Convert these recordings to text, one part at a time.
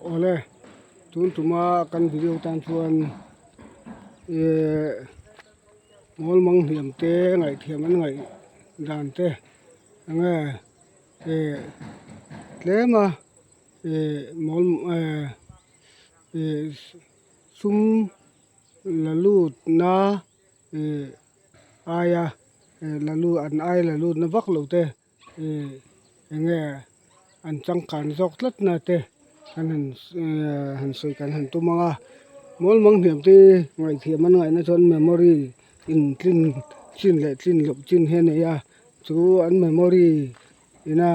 Awle tun tuma kan video tan chuan ehh ngawl mang hniam te ngaihthiam an ngaih dan te enge ehh tlem a ehh mawl ehh ehh sum la lut na ehh aia ehh la lut an aia la lut na vak lo te. Ih enge an changkan zawk tlat na te an han ehh han sawi kan han tum ang a mawl mang hniam te ngaihthiam an ngaihna chuan memory in tlin chin leh tlin loh chin hi a nei a chu an memory ina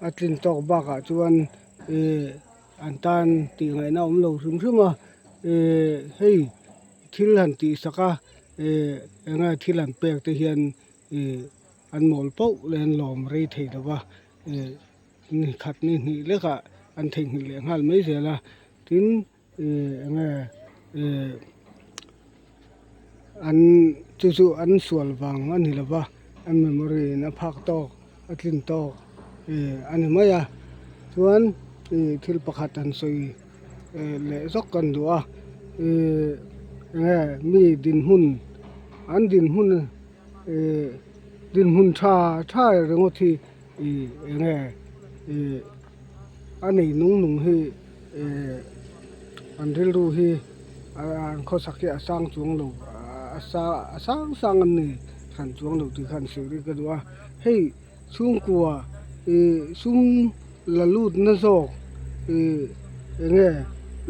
a tlin tawk bakah chuan ih an tan tih ngaihna a awm lo hrim hrim a ih hei thil han tih sak a ih enge thil an pek te hian ih an mawl pauh leh an lawm rei thei lo va ih ni khat ni hnih lekah an theihnghilh leh nghal mai zel a tin ih eng nge ih an chu chu an sual vang a ni lo va an memory in a phak tawk a tlin tawk ih a ni mai a chuan ih thil pakhat an sawi eh leh zawk kan duh a ih eng nge mi dinhmun an dinhmun. Ih dinhmun tha tha ringawt hi ih eng nge ih a nei nung nung hi ih an rilru hi an khawsak hi a sang chuang lo a a sang sang an ni hran chuang lo tih kha an sawi rih ka duh a hei chhungkua ih sum la lut na zawk ih eng nge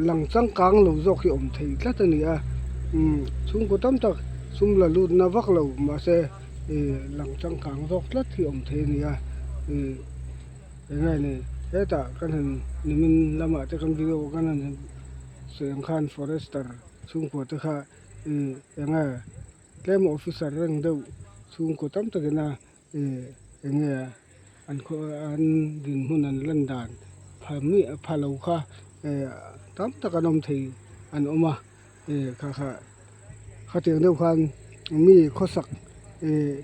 lang changkang lo zawk hi awm thei tlat a ni a umm chhungkaw tam tak sum la lut na vak lo mahse ih lang changkang zawk tlat hi awm thei a ni a ih eng nge ni hetah kan han nimin lamah te kan video kan han sawi ang khan forester chhungkua te kha ih eng nge tlem officer reng deuh chhungkaw tam takin a. Ih eng nge an khaw an dinhmun an lan dan pha miah pha lo kha eh tam tak an awm thei an awm a ih kha kha khatiang deuh khan mi khawsak ih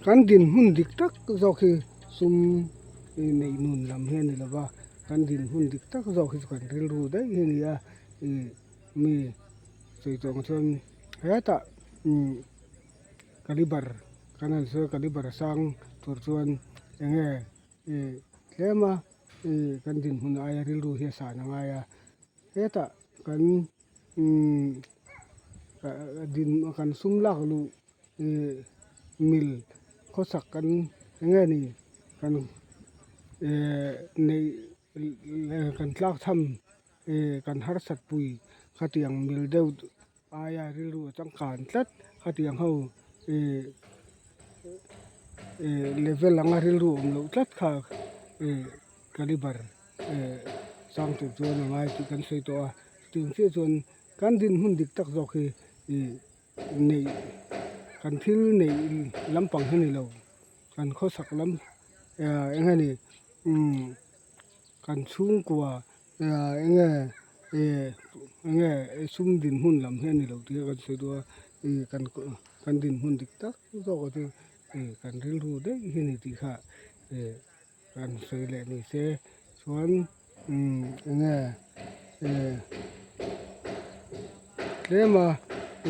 kan dinhmun dik tak zawk hi sum ih neih nun lam hi a ni lo va kan dinhmun dik tak zawk hi chu kan rilru daih hi a ni a ih mi sawi tawh ang chuan hetah umm. Caliber kan han sawi a caliber sang tur chuan eng nge ih tlem a ih kan dinhmun aia rilru hi a san a ngai a hetah kan umm din kan sum lak luh ih mil khawsak kan eng nge ni kan eh neih kan tlak cham ih kan harsat pui khatiang mil deuh. Aia rilru a changkan tlat khatiang ho ih ih level anga rilru awm loh tlat kha ih caliber eh sang tur chuan a ngai tih kan sawi tawh a chutiang chiah chuan kan dinhmun dik tak zawk hi ih neih kan thil neih lampang hi a ni lo kan khawsak lam ah eng nge ni umm kan chhungkua eng nge ih eng nge sum dinhmun lam hi a ni lo tih kan sawi duh a ih kan kan dinhmun dik tak zawk ah chuan ih kan rilru daih hi a ni tih kha ih kan sawi leh ni se chuan umm eng nge ih tlem a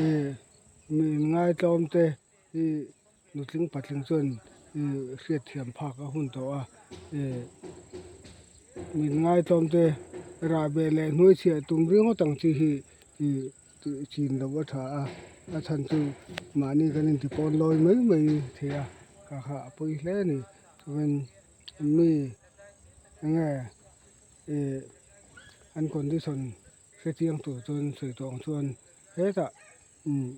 ih mi inngaihtlawm te ih. Nutling patling chuan ih hriatthiam phak a hun tawh a ih min ngaitlawm te rah beh leh hnuai chhiah tum ringawt ang chi hi ih tih chin loh a tha a a chhan chu mahni kan inti pawn lawi mai mai thei a kha kha a pawi hle a ni chuan mi enge ih an condition hrechiang tur chuan sawi tawh ang chuan hetah umm.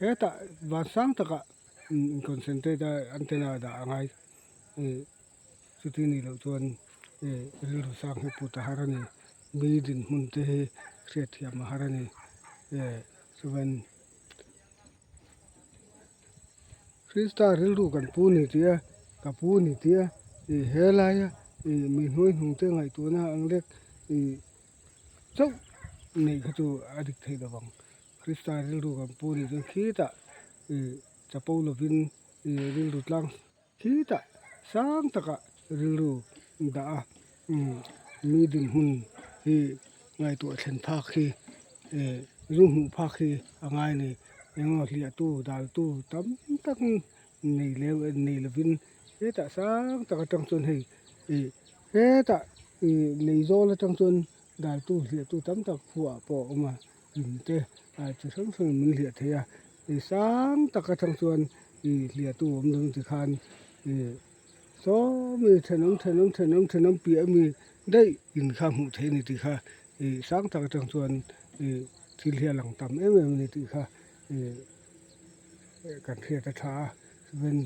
Hetah van sang takah in concentrate a antenna dah a ngai ih chuti nih loh chuan ih rilru sang hi put a har a ni mi dinhmun te hi hriatthiam a har a ni eh chuan Krista rilru kan pu ni tih a ka pu ni tih a ih helaia ih mi hnuai hnung te ngaihtuahna ang lek ih chauh neih kha chu a dik theih lo vang. Krista rilru kan pu nih chuan khitah ih chapo lovin ih rilru tlang khitah sang takah rilru dah a umm mi dinhmun hi ngaihtuah thlen phak hi eh zu hmuh phak hi a ngai a ni engemaw hliahtu daltu tam tak nei lem nei lovin hetah sang tak atang chuan hei ih hetah ih lei zawl atang chuan daltu hliahtu tam tak khuaah pawh a awm a in te ah chi hrang hrang in min hliah thei a ih sang tak atang chuan ih hliahtu awm dawn tikhan ih. Saw mi thenawm thenawm thenawm thenawm piah ami daih in kha hmuh theih a ni tih kha ih sang tak atang chuan ih thil hi a lang tam em em a ni tih kha ih kan hriat a tha a chuan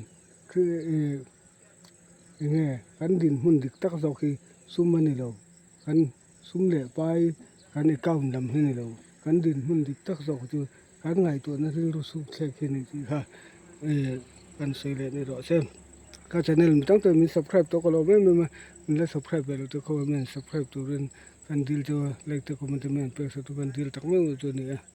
ih eng nge kan dinhmun dik tak zawk hi sum a ni lo kan sum leh pai kan account lam hi a ni lo kan dinhmun dik tak zawk chu kan ngaihtuahna rilru suk thlek hi a ni tih kha ih kan sawi leh ni rawh se ka channel mi tam tak min subscribe tawh ka lo em em a min la subscribe ve lo te khaw hian subscribe turin kan dil chu a like te comment te min rawn pek sak chu kan dil tak meuh chu a ni e.